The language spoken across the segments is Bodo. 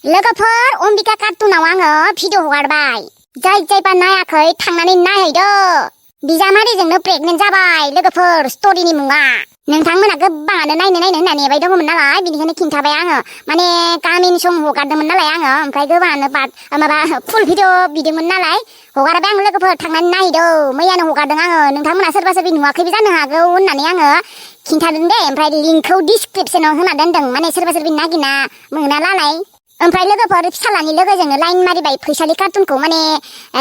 लोगोफोर अम्बिका कार्टुनाव आङो भिडिअ हगारबाय जाय जायबा नायाखै थांनानै नायहैदो बिजामादैजोंनो प्रेगनेन्ट जाबाय लोगोफोर स्ट'रिनि मुङा नोंथांमोना गोबाङानो नायनो होनना नेबाय दङमोन नालाय बेनिखायनो खिन्थाबाय आङो माने गामिनि सम हगारदोंमोन नालाय आङो ओमफ्राय गोबाङानो माबा फुल भिडिअ बिदोंमोन नालाय हगारबाय आं लोगोफोर थांनानै नायहैदो मैयानो हगारदों आङो नोंथांमोना सोरबा सोरबि नुवाखैबो जानो हागौ होननानै आङो खिन्थादों दे ओमफ्राय लिंकखौ डिसक्रिपसनाव होना दोनदों माने सोरबा सोरबि नागिरना मोना नालाय ओमफ्राय लोगोफोर फिसालानि लोगोजोंनो लाइन मारिबाय फैसालि कार्टुनखौ माने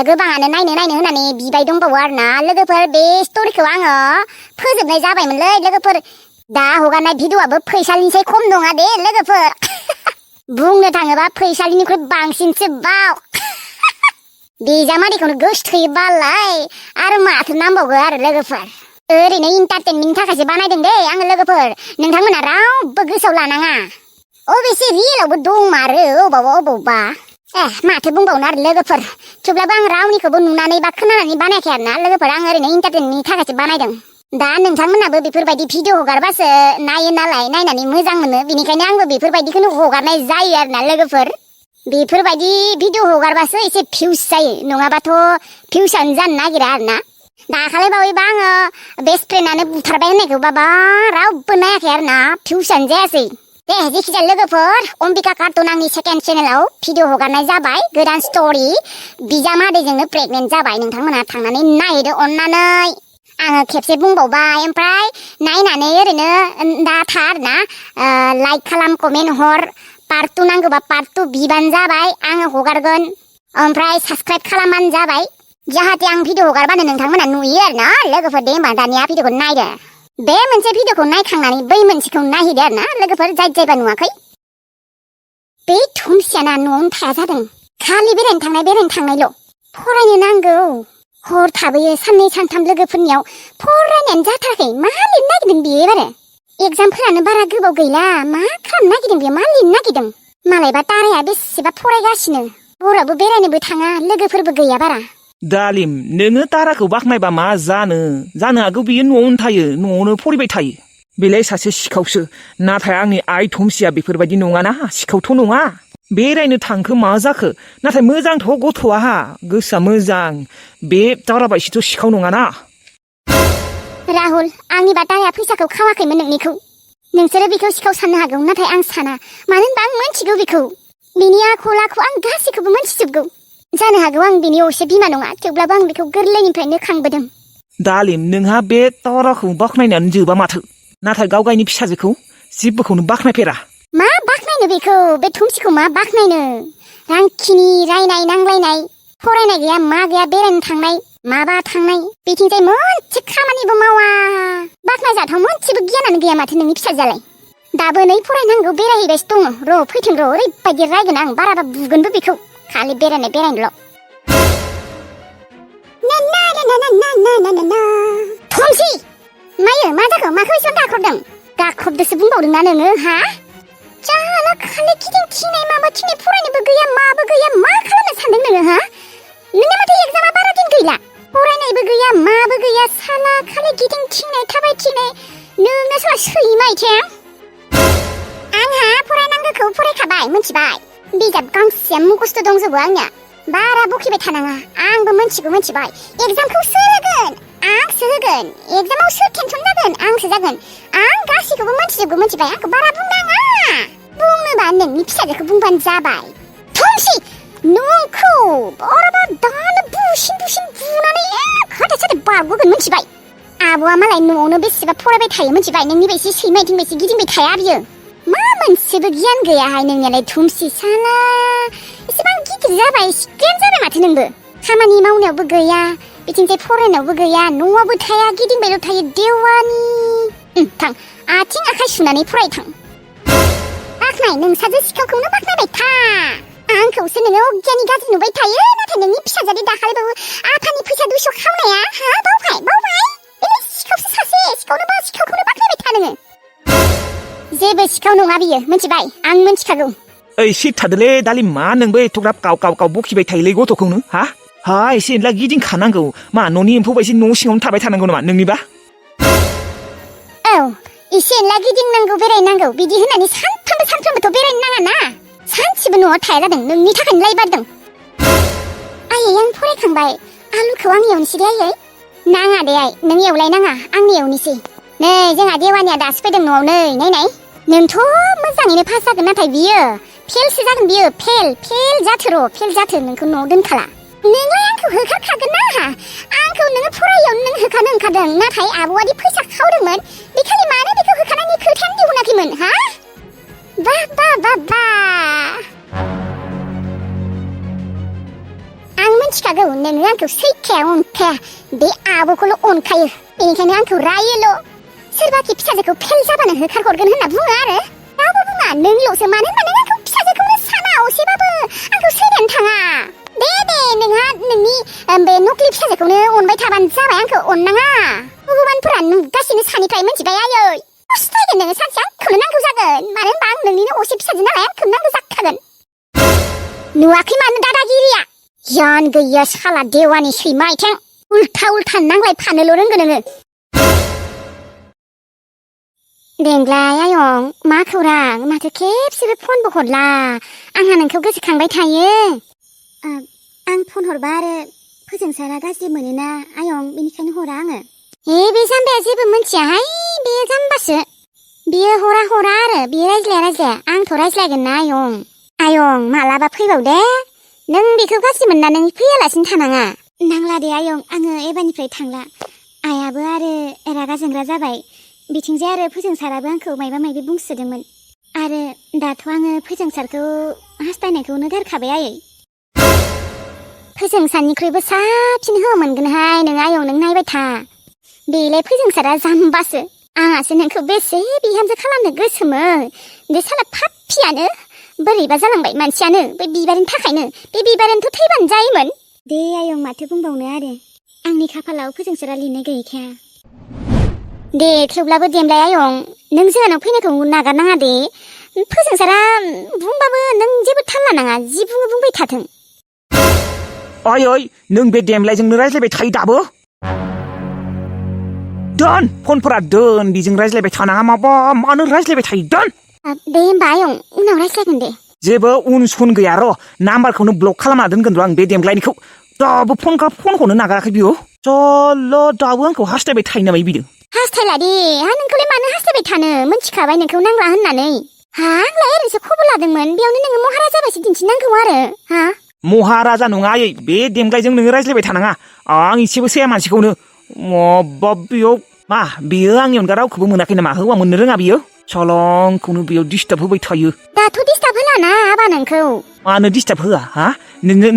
गोबाङानो नायनो होननानै बिबाय दंबावो आरोना लोगोफोर बे स्ट'रिखौ आङो फोजोबनाय जाबायमोनलै लोगोफोर दा हगारनाय भिडिअआबो फैसालिनिसाय खम नङा दे लोगोफोर बुंनो थाङोबा फैसालिनिख्रुइ बांसिनसो बाव बिजामादैखौनो गोसोथोयो बालाय आरो माथो नांबावगौ आरो लोगोफोर ओरैनो इन्टारटेनमेन्टनि थाखायसो बानायदों दे आङो लोगोफोर नोंथांमोना रावबो गोसोआव लानाङा अबेसे रियेलावबो दंमारो अबावबा माथो बुंबावनो आरो लोगोफोर थेवब्लाबो आं रावनिखौबो नुनानै बा खोनानानै बानायाखै आरोना लोगोफोर आं ओरैनो इन्टारटेनमेन्टनि थाखायसो बानायदों दा नोंथांमोनाबो बेफोरबायदि भिडिअ हगारबासो नायो नालाय नायनानै मोजां मोनो बेनिखायनो आंबो बेफोरबायदिखौनो हगारनाय जायो आरोना लोगोफोर बेफोरबायदि भिडिअ हगारबासो एसे भिउस जायो नङाबाथ' भिउसानो जानो नागिरा आरोना दाखालि बावैबा आङो बेस्ट फ्रेन्डआनो बुथारबाय होननायखौ बाबा रावबो नायाखै आरोना भिउसानो जायासै दे जेखिजाया लोगोफोर अम्बिका कार्टुन आंनि सेकेन्ड चेनेलाव भिडिअ हगारनाय जाबाय गोदान स्ट'रि बिजामादैजोंनो प्रेगनेन्ट जाबाय नोंथांमोना थांनानै नायहैदो अननानै आङो खेबसे बुंबावबाय ओमफ्राय नायनानै ओरैनो दा था आरोना लाइक खालाम कमेन्ट हर पार्ट 2 नांगौबा पार्ट 2 बिबानो जाबाय आङो हगारगोन ओमफ्राय साबस्क्राइब खालामबानो जाबाय जाहाथे आं भिडिअ हगारबानो नोंथांमोना नुयो आरोना लोगोफोर दे होमबा दानिया भिडिअखौ नायदो बे मोनसे भिडिअखौ नायखांनानै बै मोनसेखौ नायहैदो आरोना लोगोफोर जायबा नुवाखै बे थुमसियाना न'आवनो थाया जादों खालि बेरायनो थांनायल' फरायनो नांगौ हर थाबोयो साननै सानथाम लोगोफोरनियाव फरायनायानो जाथाराखै मा लिरनो नागिरदों बियो एबारो एगजामफोरानो बारा गोबाव गैला मा खालामनो नागिरदों बियो मा लिरनो नागिरदों मालायबा ताराया बेसेबा फरायगासिनो हरावबो बेरायनोबो थाङा लोगोफोरबो गैया बारा दालिम नोङो ताराखौ बाख्नायबा मा जानो हागौ बियो न'आवनो थायो न'आवनो फरायबाय थायो बेलाय सासे सिखावसो नाथाय आंनि आइ थमसिया बेफोरबायदि नङाना सिखावथ' नङा बेरायनो थांखो मा जाखो नाथाय मोजांथ' गथ'आ गोसोआ मोजां बे ताराबायसिथ' सिखाव नङाना राहुल आंनिबा ताराया फैसाखौ खावाखैमोन नोंनिखौ नोंसोरो बेखौ सिखाव साननो हागौ नाथाय आं साना मानो होनबा आं मोनथिगौ बेखौ बिनि आखल आखु आं गासैखौबो मोनथिजोबगौ जानो हागौ आं बिनि असे बिमा नङा थेवब्लाबो आं बेखौ गोरलैनिफ्रायनो खांबोदों दालिम नोंहा बे ताराखौ बाख्नायनानै जोबा माथो नाथाय गावगायनि फिसाजोखौ जेबोखौनो बाख्नायफेरा मा बाख्नायनो बेखौ बे थुमसिखौ मा बाख्नायनो रांखिनि रायनाय नांलायनाय फरायनाय गैया मा गैया बेरायनो थांनाय माबा थांनाय बेथिंजाय मोनसे खामानिबो मावा बाख्नायजाथाव मोनसेबो गियानानो गैया माथो नोंनि फिसाजोआलाय दाबो नै फरायनांगौ बेरायहैबायसो दङ र' फैथों र' ओरैबायदि रायगोन आं बाराबा बुगोनबो बेखौ खालि बेरायनायल' थमसि मायो मा जाखो माखौ एसेबां गाख्रबदोसो बुंबावदोंना नोङो हा जाला खालि थिनाय माबा थिनाय फरायनोबो गैया माबो गैया मा खालामनो सानदों नोङो हा नोंना माथो एगजामा बारा दिन गैला फरायनायबो गैया माबो गैया साला खालि थिनाय थाबाय थिनाय नोंना साला सैमायथां आंहा फरायनांगौखौ फरायखाबाय मिथिबाय बिजाब गांसेया मुखस्थ' दंजोबो आंनिया बारा बखिबाय थानाङा आंबो मिथिबाय एगजामखौ सोर होगोन आंसो होगोन एगजामाव सोर टेनसन जागोन आंसो जागोन आं गासैखौबो मिथिजोबगौ मिथिबाय आंखौ बारा बुंनाङा बुंनोबा नोंनि फिसाजोखौ बुंबानो जाबाय थमसि नोंखौ बाराबा दानो बुसिन बुनानै हाथाय बारग'गोन मिथिबाय आब'आ मालाय न'आवनो बेसेबा फरायबाय थायो मिथिबाय नोंनि बायदि सैमायथिं बायदि गिदिंबाय थाया बियो मा मोनसेबो गियान गैयाहाय नोंनियालाय थुमसि साला एसेबां गिदिर जाबाय सिख्लेम जाबाय माथो नोंबो खामानि मावनायावबो गैया बिथिंजाय फरायनायावबो गैया न'आवबो थाया गिदिंबायल' थायो देवानि थां आथिं आखाइ सुनानै फराय थां बाख्नाय नोंसाजो सिखावखौनो बाख्नायबाय था आंखौसो नोङो अगियानि गाज्रि नुबाय थायो नाथाय नोंनि फिसाजोनि दाखालिबाबो आफानि फैसा 200 खावनाया हा बावबाय बे सिखावसो सासे सिखावखौनो बाख्नायबाय था नोङो जेबो सिखाव नङा बियो मिथिबाय आं मिथिखागौ ओइ सिट थादोलै दालिम मा नोंबो एथ'ग्राब गाव बखिबाय थायोलै गथ'खौनो हा एसे एनला गिदिंखानांगौ मा न'नि एम्फौ बायदि न' सिङावनो थाबाय थानांगौ नामा नोंनिबा औ एसे एनला गिदिंनांगौ बेरायनांगौ बिदि होननानै सानफ्रोमबोथ' बेरायनो नाङा ना सानसेबो न'आव थाया जादों नोंनि थाखायनो लायबारदों आयै आं फरायखांबाय आलुखौ आं एवनोसै दे आयै नाङा दे आइ नों एवलायनाङा आंनो एवनोसै नै जोंहा देवानिया दासो फैदों न'आव नाय नोंथ' मोजाङैनो पास जागोन नाथाय बियो फेलसो जागोन बियो फेल जाथो नोंखौ न'आव दोनखाला नोंलाय आंखौ होखारखागोन ना आंखौ नोङो फरायियावनो नों होखानो ओंखारदों नाथाय आबौआदि फैसा खावदोंमोन बे खालि मानो बेखौ होखानायनि खोथायानो दिहुनाखैमोन हा बा आं मिथिखागौ नोङो आंखौ सैखाया अनखाया बे आबौखौल' अनखायो बेनिखायनो आंखौ रायोल' सोरबाखि फिसाजोखौ फेल जाबानो होखारहरगोन होनना बुङो आरो रावबो बुङा नोंल'सो मानो होनबा नों आंखौ फिसाजोखौनो साना असेबाबो आंखौ सैनानै थाङा दे नोंहा नोंनि बे नक्लि फिसाजोखौनो अनबाय थाबानो जाबाय आंखौ अननाङा भगबानफोरा नुगासिनो सानिफ्राय मिथिबाय आयै फस्थायगोन नोङो सानसे आंखौनो नांगौ जागोन मानो होनबा आं नोंनिनो असे फिसाजो नालाय आंखौनो नांगौ जाखागोन नुवाखै मानो दादागिरिया गियान गैया साला देवानि सैमा आइथें उल्था नांलाय फानोल' रोंगो नोङो देंग्लाय आयं मा खौरां माथो खेबसेबो फनबो हरला आंहा नोंखौ गोसोखांबाय थायो आं फन हरबा आरो फोजोंसारा गाज्रि मोनोना आयं बेनिखायनो हरा आङो बे जाम्बाया जेबो मिथियाहाय बे जाम्बासो बियो हरा आरो बियो रायज्लाया आंथ' रायज्लायगोन ना आयं मालाबा फैबाव दे नों बेखौ गाज्रि मोननानै फैयालासिनो थानाङा नांला दे आयं आङो एबारनिफ्राय थांला आइयाबो आरो रागा जोंग्रा जाबाय बिथिंजाय आरो फोजोंसाराबो आंखौ मायबा मायबि बुंसोदोंमोन आरो दाथ' आङो फोजोंसारखौ हास्थायनायखौनो गारखाबाय आयै फोजोंसारनिख्रुइबो साबसिन हौवा मोनगोनहाय नों आयं नों नायबाय था बेलाय फोजोंसारा जाम्बासो आंहासो नोंखौ बेसे बिहामजो खालामनो गोसोमोन बे साला फाप्पियानो बोरैबा जालांबाय मानसियानो बे बिबारनि थाखायनो बे बिबारानोथ' थैबानो जायोमोन दे आयं माथो बुंबावनो आरो आंनि खाफालाव फोजोंसारा लिरनाय गैखाया दे थेवब्लाबो देमलाय आयं नों जोंहानाव फैनायखौ नागारनाङा दे फोजोंसारा बुंबाबो नों जेबो थाल लानाङा जि बुङो बुंबाय थाथों ओइ नों बे देमलायजोंनो रायज्लायबाय थायो दाबो दोन फनफोरा दोन बेजों रायज्लायबाय थानाङा मानो रायज्लायबाय थायो दोन दे होमबा आयं उनाव रायज्लायगोन दे जेबो उन सुन गैया र' नाम्बारखौनो ब्लक खालामना दोनगोन र' आं बे देमग्लायनिखौ दाबो फनखौनो नागाराखै बियो दाबो आंखौ हास्थायबाय थायो नामा बिदों हास्थायला दे नोंखौलाय मानो हास्थायबाय थानो मिथिखाबाय नोंखौ नांला होननानै आंलाय ओरैनोसो खबर लादोंमोन बेयावनो नोङो महाराजा बायदि दिन्थिनांगौ आरो महाराजा नङा आयै बे देमग्लायजों नोङो रायज्लायबाय थानाङा आं एसेबो सैया मानसिखौनो बेयो आंनि अनगा रावखौबो मोनाखै नामा हौवा मोननो रोङा बियो सलंखौनो बेयाव डिस्टार्ब होबाय थायो दाथ' डिस्टार्ब होलाना आबा नोंखौ मानो डिस्टार्ब होआ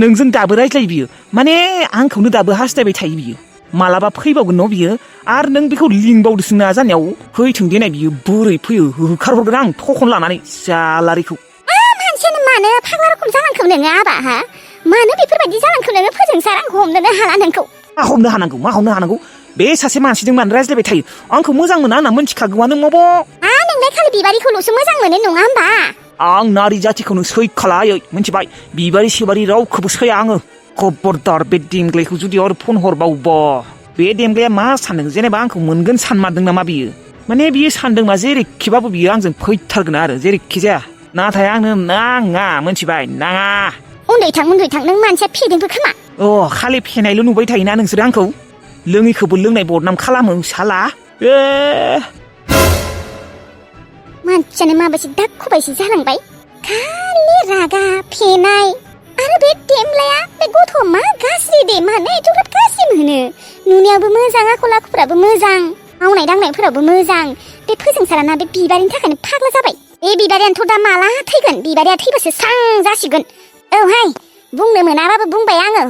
नोंजों दाबो रायज्लायो बियो माने आंखौनो दाबो हास्थायबाय थायो बियो मालाबा फैबावगोन न' बियो आरो नों बेखौ लिंबावदोसो ना जानायाव फैथों देनाय बियो बोरै फैयो होखारहरगोन आं थखन लानानै जालारिखौ मानसियानो मानो फाग्ला रखम जालांखौ नोङो आबा मानो बेफोरबायदि जालांखौ नोङो फोजोंसार आंखौ हमनोनो हाला नोंखौ मा हमनो हानांगौ बे सासे मानसिजों मानो रायज्लायबाय थायो आंखौ मोजां मोना होनना मोनथिखागौआनो नोंलाय खालि बिबारिखौल'सो मोजां मोनो नङा होमबा आं नारि जाथिखौनो सैखालायै मिथिबाय बिबारि सिबारि रावखौबो सैया आङो खबरदार बे देमग्लायखौ जुदि आरो फन हरबावबा बे देमग्लाया मा सानदों जेनेबा आंखौ मोनगोन सानमारदों नामा बियो माने बियो सानदोंबा जेरैखिबाबो बियो आंजों फैथारगोन आरो जेरैखि जाया नाथाय आंनो नाङा मिथिबाय नाङा उन्दै थां नों मानसिया फेदोंबो खोमा खालि फेनायल' नुबाय थायोना नोंसोरो आंखौ लोङैखौबो लोंनाय बदनाम खालामो साला मानसियानो माबायदि दाखुबायसो जालांबाय खालि रागा फेनाय आरो बे देमलाया बे गथ' मा गाज्रि दे मानो एथ'ग्राब गाज्रि मोनो नुनायावबो मोजां आखल आखुफोराबो मोजां मावनाय दांनायफोराबो मोजां बे फोजोंसाराना बे बिबारिनि थाखायनो फाग्ला जाबाय बे बिबारियानोथ' दा माला थैगोन बिबारिया थैबासो स्रां जासिगोन औहाय बुंनो मोनाबाबो बुंबाय आङो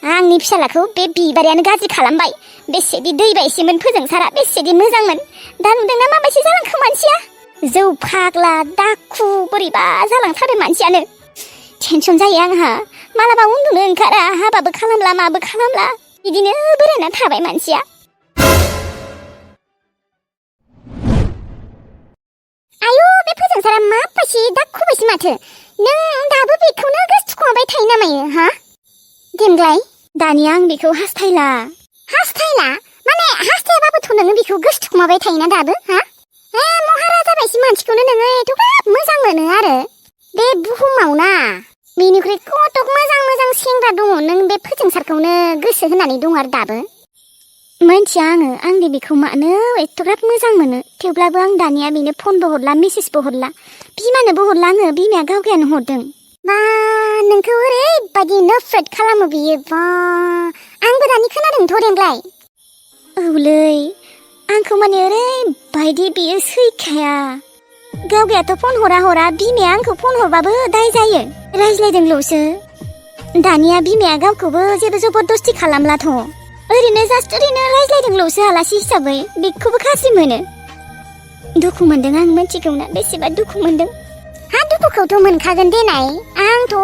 आंनि फिसालाखौ बे बिबारियानो गाज्रि खालामबाय बेसेदि दैबायसेमोन फोजोंसारा बेसेदि मोजांमोन दा नुदोंना माबायदि जालांखो मानसिया जौ फाग्ला दाखु बोरैबा जालांथारबाय मानसियानो टेनसन जायो आंहा मालाबा उन्दुनो ओंखारा हाबाबो खालामला माबो खालामला बिदिनो बोरायना थाबाय मानसिया आयु बे फोजोंसारा माबायदि दाखुबायसो माथो नों दाबो बेखौनो गोसोखांबाय थायो नामायो देमग्लाय दानिया आं बेखौ हास्थायला माने हास्थायाबाबोथ' नोङो बेखौ गोसोखांबाय थायोना दाबो महाराजा बायदि मानसिखौनो नोङो एथ'ग्राब मोजां मोनो आरो बे बुहुमाव ना बेनिख्रुइ कतक मोजां मोजां सेंग्रा दङ नों बे फोजोंसारखौनो गोसो होनानै दं आरो दाबो मोनथिया आंनि बेखौ मानो एथ'ग्राब मोजां मोनो थेवब्लाबो आं दानिया बेनो फनबो हरला मेसेजबो हरला बिमानोबो हरला आङो बिमाया गावगायानो हरदों बा नोंखौ ओरैबायदि नफरत खालामो बियो बा आंबो दानि खोनादोंथ' देमग्लाय औलै आंखौ माने ओरैबायदि बियो सैखाया गावगायाथ' फन हरा बिमाया आंखौ फन हरबाबो दाय जायो रायज्लायदोंल'सो दानिया बिमाया गावखौबो जेबो जबरदस्ति खालामलाथ' ओरैनो रायज्लायदोंल'सो आलासि हिसाबै बेखौबो गाज्रि मोनो दुखु मोनदों आं मिथिगौना बेसेबा दुखु मोनदों हा दुखुखौथ' मोनखागोन देनाय आंथ'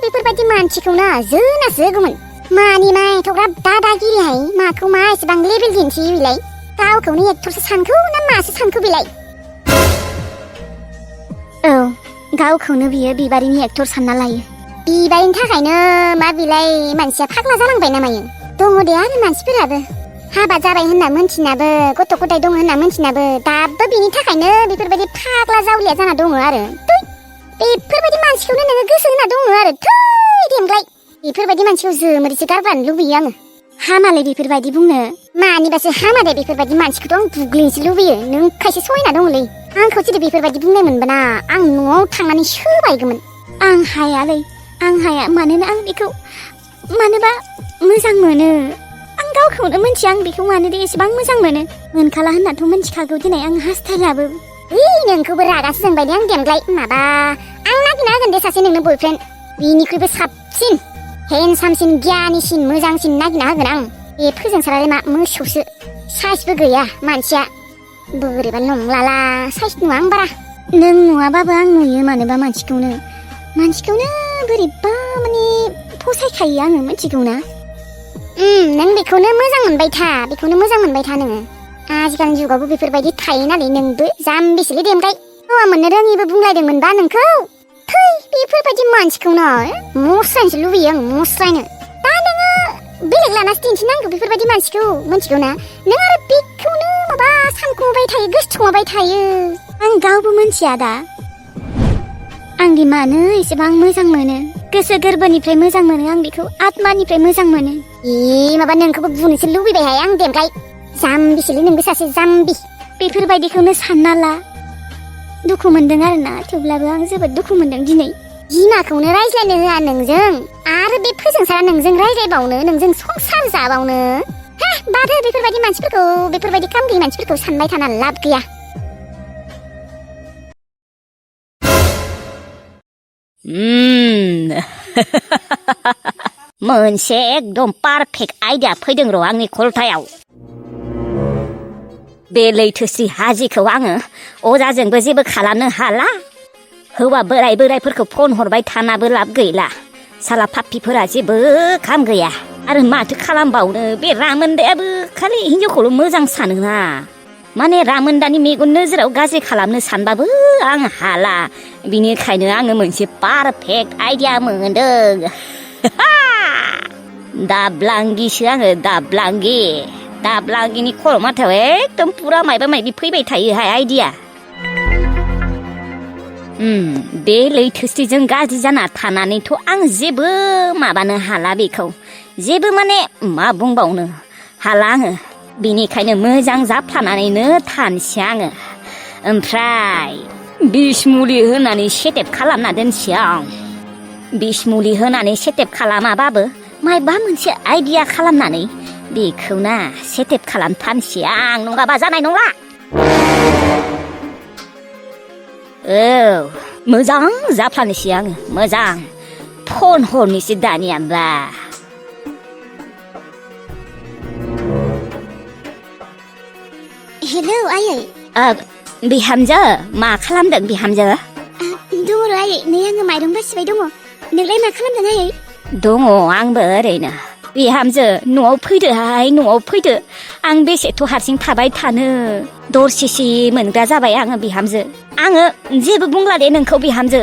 बेफोरबायदि मानसिखौनो जोनासो होगौमोन मानि मा एथ'ग्राब दादागिरिहाय माखौ मा एसेबां लेबेल दिन्थियो बेलाय गावखौनो एक्टरसो सानखौ ना मासो सानखौ बेलाय औ गावखौनो बियो बिबारिनि एक्टर सानना लायो बिबारिनि थाखायनो मा बिलाय मानसिया फाग्ला जालांबाय ना मायो दङ दे आरो मानसिफोराबो हाबा जाबाय होनना मोनथिनाबो गथ' गथाय दङ होनना मोनथिनाबो दाबो बिनि थाखायनो बेफोरबायदि फाग्ला जावलिया जाना दङ आरो बेफोरबायदि मानसिखौनो नोङो गोसो होना दङ आरो थै देमग्लाय बेफोरबायदि मानसिखौ जोमोरैसो गारबानो लुबैयो आङो हामालै बेफोरबायदि बुंनो मानिबासो हामा दे बेफोरबायदि मानसिखौथ' आं बुग्लिनोसो लुबैयो नों खायसे सहायना दङलै आंखौ जुदि बेफोरबायदि बुंनाय मोनबाना आं न'आव थांनानै सोबायगौमोन आं हाया मानोना आं बेखौ मानोबा मोजां मोनो आं गावखौनो मोनथिया आं बेखौ मानो दे एसेबां मोजां मोनो मोनखाला होननाथ' मोनथिखागौ दिनै आं हास्थायलाबो नोंखौबो रागासो जोंबाय दे आं देमग्लाय माबा आं नागिरना होगोन दे सासे नोंनो बयफ्रेन्ड बिनिख्रुइबो साबसिन हेन्डसामसिन गियानिसिन मोजांसिन नागिरना होगोन आं बे फोजोंसारालाय मा मोसौसो साइसबो गैया मानसिया बोरैबा नंलाला साइस नुवा आं बारा नों नुवाबाबो आं नुयो मानोबा मानसिखौनो बोरैबा माने फसायखायो आङो मिथिगौना नों बेखौनो मोजां मोनबाय था नोङो आजिखालिनि जुगावबो बेफोरबायदि थायो नालाय नोंबो जाम्बिसोलै देमग्लाय हौवा मोननो रोङिबो बुंलायदोंमोनबा नोंखौ थै बेफोरबायदि मानसिखौनो मस्रायनोसो लुबैयो आं मस्रायनो दा नोङो बेलेग लानासो दिन्थिनांगौ बेफोरबायदि मानसिखौ मिथिगौना नों आरो बेखौनो माबा सानखुमाबाय थायो गोसोथोमाबाय थायो आं गावबो मिथिया दा आंदि मानो एसेबां मोजां मोनो गोसो गोरबोनिफ्राय मोजां मोनो आं बेखौ आत्मानिफ्राय मोजां मोनो माबा नोंखौबो बुंनोसो लुबैबायहाय आं देमग्लाय जाम्बिसोलै नोंबो सासे जाम्बि बेफोरबायदिखौनो सानना ला दुखु मोनदों आरोना थेवब्लाबो आं जोबोद दुखु मोनदों दिनै बिमाखौनो रायज्लायनो होआ नोंजों आरो बे फोजोंसारा नोंजों रायज्लायबावनो नोंजों संसार जाबावनो बादो बेफोरबायदि मानसिफोरखौ बेफोरबायदि खामगैयै मानसिफोरखौ सानबाय थाना लाब गैया मोनसे एकदम पारफेक्ट आइडिया फैदों र' आंनि खलथायाव बे लैथोस्रि हाजिखौ आङो अजाजोंबो जेबो खालामनो हाला हौवा बोरायफोरखौ फन हरबाय थानाबो लाब गैला साला पाप्पिफोरा जेबो खाम गैया आरो माथो खालामबावनो बे रामोन्दायाबो खालि हिनजावखौल' मोजां सानोना माने रामोन्दानि मेगन नोजोराव गाज्रि खालामनो सानबाबो आं हाला बिनिखायनो आङो मोनसे पारफेक्ट आइडिया मोनदों दाब्लांगिसो आङो दाब्लांगिनि खर' माथायाव एकदम पुरा मायबा मायबि फैबाय थायोहाय आइडिया बे लैथोस्रिजों गाज्रि जाना थानानैथ' आं जेबो माबानो हाला बेखौ जेबो माने मा बुंबावनो हाला आङो बिनिखायनो मोजां जाफ्लानानैनो थानोसै आङो ओमफ्राय बिस मुलि होनानै सेटेप खालामना दोनसै आं बिस मुलि होनानै सेटेप खालामाबाबो मायबा मोनसे आइडिया खालामनानै बेखौ ना सेटेप खालामथानसै आं नङाबा जानाय नंला औ मोजां जाफ्लानोसै आङो मोजां फन हरनोसै दानियाबा हेलौ आयै बिहामजो मा खालामदों बिहामजो दङ र' आयै नै आङो माइरं बासिबाय दङ नोंलाय मा खालामदों आयै दङ आंबो ओरैनो बिहामजो न'आव फैदो आं बेसेथ' हारसिं थाबाय थानो दरसेसे मोनग्रा जाबाय आङो बिहामजो आङो जेबो बुंला दे नोंखौ बिहामजो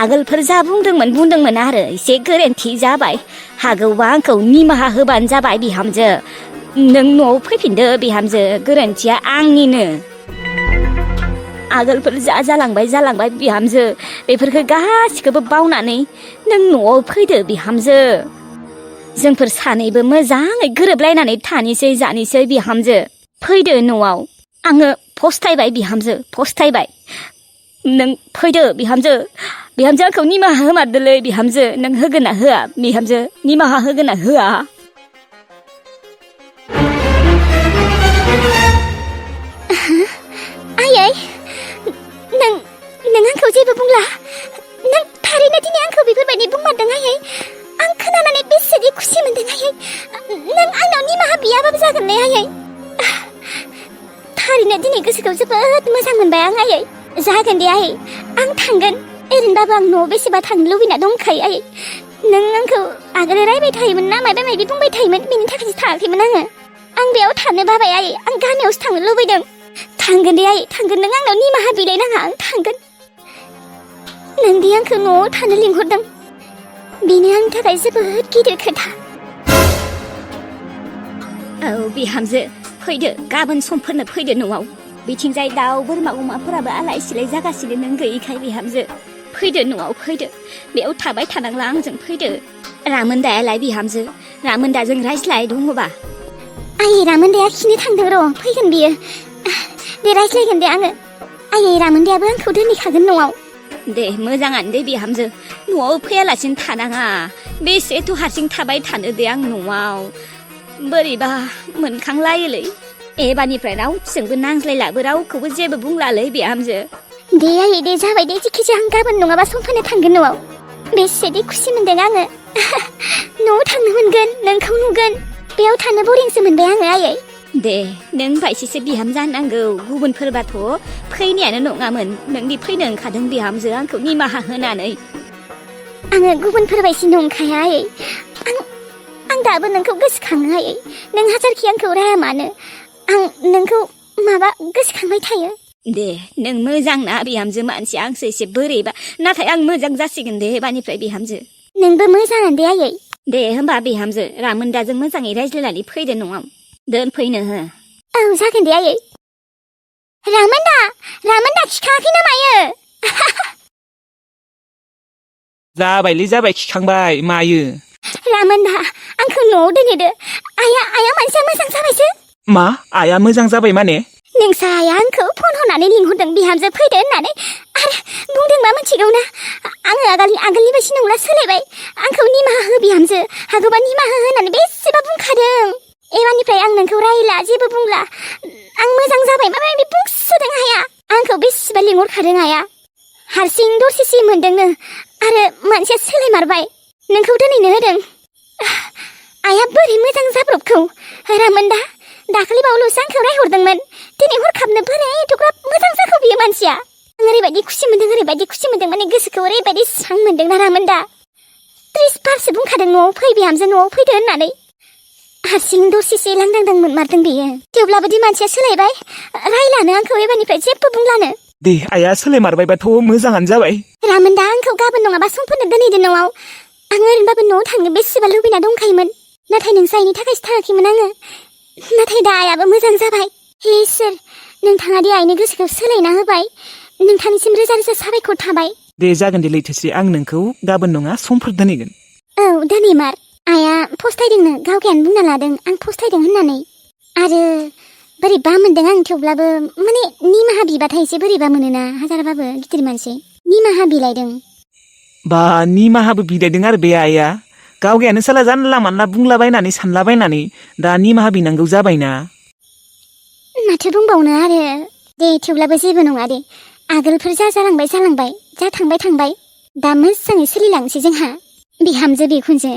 आगोलफोर जा बुंदोंमोन आरो एसे गोरोन्थि जाबाय हागौबा आंखौ निमाहा होबानो जाबाय बिहामजो नों न'आव फैफिनदो बिहामजो गोरोन्थिया आंनिनो आगोलफोर जालांबाय बिहामजो बेफोरखौ गासिखौबो बावनानै नों न'आव फैदो बिहामजो जोंफोर सानैबो मोजाङै गोरोबलायनानै थानिसै जानोसै बिहामजो फैदो न'आव आङो फस्थायबाय बिहामजो फस्थायबाय नों फैदो बिहामजो आंखौ निमाहा होमारदोलै बिहामजो नों होगोन ना होआ बिहामजो निमाहा होगोन ना होआ आयै नों आंखौ जेबो बुंला नों थारैनो दिनै आंखौ बेफोरबायदि बुंमारदों आयै आं खोनानानै बेसेदि खुसि मोनदों आयै नों आंनाव निमाहा बियाबाबो जागोन ने आयै थारैनो दिनै गोसोखौ जोबोद मोजां मोनबाय आं आयै जागोन दे आयै आं थांगोन ओरैनोबाबो आं न'आव बेसेबा थांनो लुबैना दंखायो आयै नों आंखौ आगोल रायबाय थायोमोन ना माबा माबि बुंबाय थायोमोन बेनि थाखायसो थाङाखैमोन आं बेयाव थानो बाबाय आयै आं गामियावसो थांनो लुबैदों थांगोन दे आयै थांगोन नों आंनाव निमाहा बिलायनाङा आं थांगोन नों दि आंखौ न'आव थानो लिंहरदों बेनो आंनि थाखाय जोबोद गिदिर खोथा औ बिहामजो फैदो गाबोन समफोरनो फैदो न'आव बिथिंजाय दाउ बोरमा अमाफोराबो आलाय सिलाय जागासिनो नों गैयिखाय बिहामजो फैदो न'आव फैदो बेयाव थाबाय थानांला आंजों फैदो रामोनदायालाय बिहामजो रामोनदाजों रायज्लाय दङबा आयै रामोनदाया खिनो थांदों र' फैगोन बियो दे रायज्लायगोन दे आङो आयै रामोनदायाबो आंखौ दोनहैखागोन न'आव दे मोजाङानो दे बिहामजो न'आव फैयालासिनो थानाङा बेसेथ' हारसिं थाबाय थानो दे आं न'आव बोरैबा मोनखांलायोलै एबारनिफ्राय रावजोंबो नांज्लायलाबो रावखौबो जेबो बुंलालै बिहामजो दे आयै दे जाबाय दे जिखिजाया आं गाबोन नङाबा समफोरनो थांगोन न'आव बेसेदि खुसि मोनदों आङो न'आव थांनो मोनगोन नोंखौ नुगोन बेयाव थानो बरिंसो मोनबाय आङो आयै दे नों बायसेसो बिहामजो होननांगौ गुबुनफोरबाथ' फैनायानो नङामोन नोंदि फैनो ओंखारदों बिहामजो आंखौ निमाहा होनानै आङो गुबुनफोर बायदि नंखाया आयै आं दाबो नोंखौ गोसोखाङो आयै नों हाजारखि आंखौ राया मानो आं नोंखौ माबा गोसोखांबाय थायो दे नों मोजां ना बिहामजो मानसि आंसो एसे बोरैबा नाथाय आं मोजां जासिगोन दे एबारनिफ्राय बिहामजो नोंबो मोजाङानो दे आयै दे होमबा बिहामजो रामोनदाजों मोजाङै रायज्लायनानै फैदो न'आव दोनफैनो हो औ जागोन दे आयै रामोनदा खिखाङाखै ना मायो जाबाय खिखांबाय मायो रामोनदा आंखौ न'आव दोनहैदो आया मानसिया मोजां जाबायसो मा आया मोजां जाबाय माने नोंसा आया आंखौ फन हरनानै लिंहरदों बिहामजो फैदो होननानै आरो बुंदोंबा मिथिगौ ना आङो आगोलनि बायदि नंला सोलायबाय आंखौ निमाहा हो बिहामजो हागौबा निमाहा हो होननानै बेसेबा बुंखादों एबारनिफ्राय आं नोंखौ रायला जेबो बुंला आं मोजां जाबाय माबा माबि बुंसोदों आया आंखौ बेसेबा लिंहरखादों आया हारसिं दसेसो मोनदोंनो आरो मानसिया सोलायमारबाय नोंखौ दोनहैनो होदों आया बोरै मोजां जाब्रबखौ रामोनदा दाखालि बावल'सो आंखौ रायहरदोंमोन दिनै हरखाबनो बोरै एथ'ग्राब मोजां जाखौ बियो मानसिया आं ओरैबायदि खुसि मोनदों माने गोसोखौ ओरैबायदि स्रां मोनदों ना रामोनदा 30 बारसो बुंखादों न'आव फै बिहामजो न'आव फैदो होननानै हारसिं दसेसो लांदांदां मोनमारदों बियो थेवब्लाबो दि मानसिया सोलायबाय रायलानो आंखौ एबारनिफ्राय जेबो बुंलानो दे आया सोलायमारबायबाथ' मोजाङानो जाबाय रामोनदा आंखौ गाबोन नङाबा समफोरनो दोनहैदो न'आव आं ओरैनोबाबो न'आव थांनो बेसेबा लुबैना दंखायोमोन नाथाय नोंसाइनि थाखायसो थाङाखैमोन आङो नाथाय दा आयाबो मोजां जाबाय हे इसोर नोंथाङा दि आइनि गोसोखौ सोलायना होबाय नोंथांनिसिम रोजा रोजा साबायखर थाबाय दे जागोन दे लैथोसि आं नोंखौ गाबोन नङा समफोर दोनहैगोन औ दोनहैमार आया फस्थायदोंनो गावगायानो बुंना लादों आं फस्थायदों होननानै आरो बोरैबा मोनदों आं थेवब्लाबो माने निमाहा बिबाथाय एसे बोरैबा मोनोना हाजारबाबो गिदिर मानसि निमाहा बिलायदों बा निमाहाबो बिलायदों आरो बे आइया गावगायानो साला जानला मानला बुंलाबायनानै सानलाबायनानै दा निमाहा बिनांगौ जाबायना माथो बुंबावनो आरो दे थेवब्लाबो जेबो नङा दे आगोलफोर जालांबाय जा थांबाय दा मोजाङै सोलिलांसै जोंहा बिहामजो बिखुनजो